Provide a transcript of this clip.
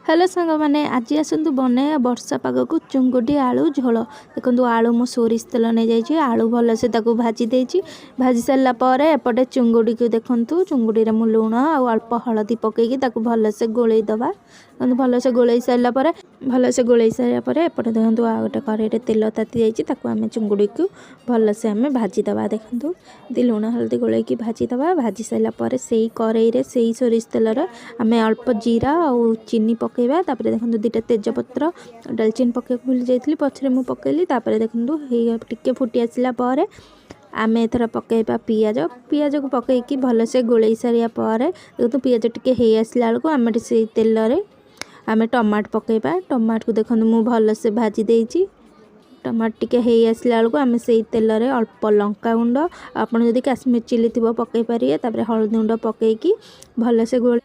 Hello ସାଙ୍ଗମାନେ, ଆଜି ଆସନ୍ତୁ ବନେଇବା ବର୍ଷା ପାଗକୁ ଚୁଙ୍ଗୁଡ଼ି ଆଳୁ ଝୋଳ। ଦେଖନ୍ତୁ, ଆଳୁ ମୁଁ ସୋରିଷ ତେଲ ନେଇଯାଇଛି, ଆଳୁ ଭଲସେ ତାକୁ ଭାଜି ଦେଇଛି। ଭାଜି ସାରିଲା ପରେ ଏପଟେ ଚୁଙ୍ଗୁଡ଼ିକୁ ଦେଖନ୍ତୁ, ଚୁଙ୍ଗୁଡ଼ିରେ ମୁଁ ଲୁଣ ଆଉ ଅଳ୍ପ ହଳଦୀ ପକାଇକି ତାକୁ ଭଲସେ ଗୋଳେଇ ଦେବା। ଦେଖନ୍ତୁ, ଭଲସେ ଗୋଳେଇ ସାରିଲା ପରେ ଏପଟେ ଦେଖନ୍ତୁ, ଆଉ ଗୋଟେ କଡ଼େଇରେ ତେଲ ତାତି ଯାଇଛି। ତାକୁ ଆମେ ଚୁଙ୍ଗୁଡ଼ିକୁ ଭଲସେ ଆମେ ଭାଜିଦେବା। ଦେଖନ୍ତୁ, ଏମିତି ଲୁଣ ହଳଦୀ ଗୋଳେଇକି ଭାଜିଦେବା। ଭାଜି ସାରିଲା ପରେ ସେଇ କଡ଼େଇରେ, ସେଇ ସୋରିଷ ତେଲରେ ଆମେ ଅଳ୍ପ ଜିରା ଆଉ ଚିନି ପକାଇବା। ତାପରେ ଦେଖନ୍ତୁ, ଦୁଇଟା ତେଜପତ୍ର, ଡାଲଚିନି ପକାଇବାକୁ ଭୁଲି ଯାଇଥିଲି, ପଛରେ ମୁଁ ପକାଇଲି। ତାପରେ ଦେଖନ୍ତୁ, ହେଇ ଟିକେ ଫୁଟି ଆସିଲା ପରେ ଆମେ ଏଥର ପକାଇବା ପିଆଜ। ପିଆଜକୁ ପକାଇକି ଭଲସେ ଗୋଳେଇ ସାରିବା ପରେ ଦେଖନ୍ତୁ, ପିଆଜ ଟିକେ ହେଇ ଆସିଲା ବେଳକୁ ଆମେ ସେଇ ତେଲରେ ଆମେ ଟମାଟୋ ପକାଇବା। ଟମାଟୋକୁ ଦେଖନ୍ତୁ, ମୁଁ ଭଲସେ ଭାଜି ଦେଇଛି। ଟମାଟୋ ଟିକେ ହେଇ ଆସିଲା ବେଳକୁ ଆମେ ସେଇ ତେଲରେ ଅଳ୍ପ ଲଙ୍କା ଗୁଣ୍ଡ, ଆପଣ ଯଦି କାଶ୍ମୀର ଚିଲି ଥିବ ପକାଇ ପାରିବେ, ତାପରେ ହଳଦୀ ଗୁଣ୍ଡ ପକାଇକି ଭଲସେ ଗୋଳେଇ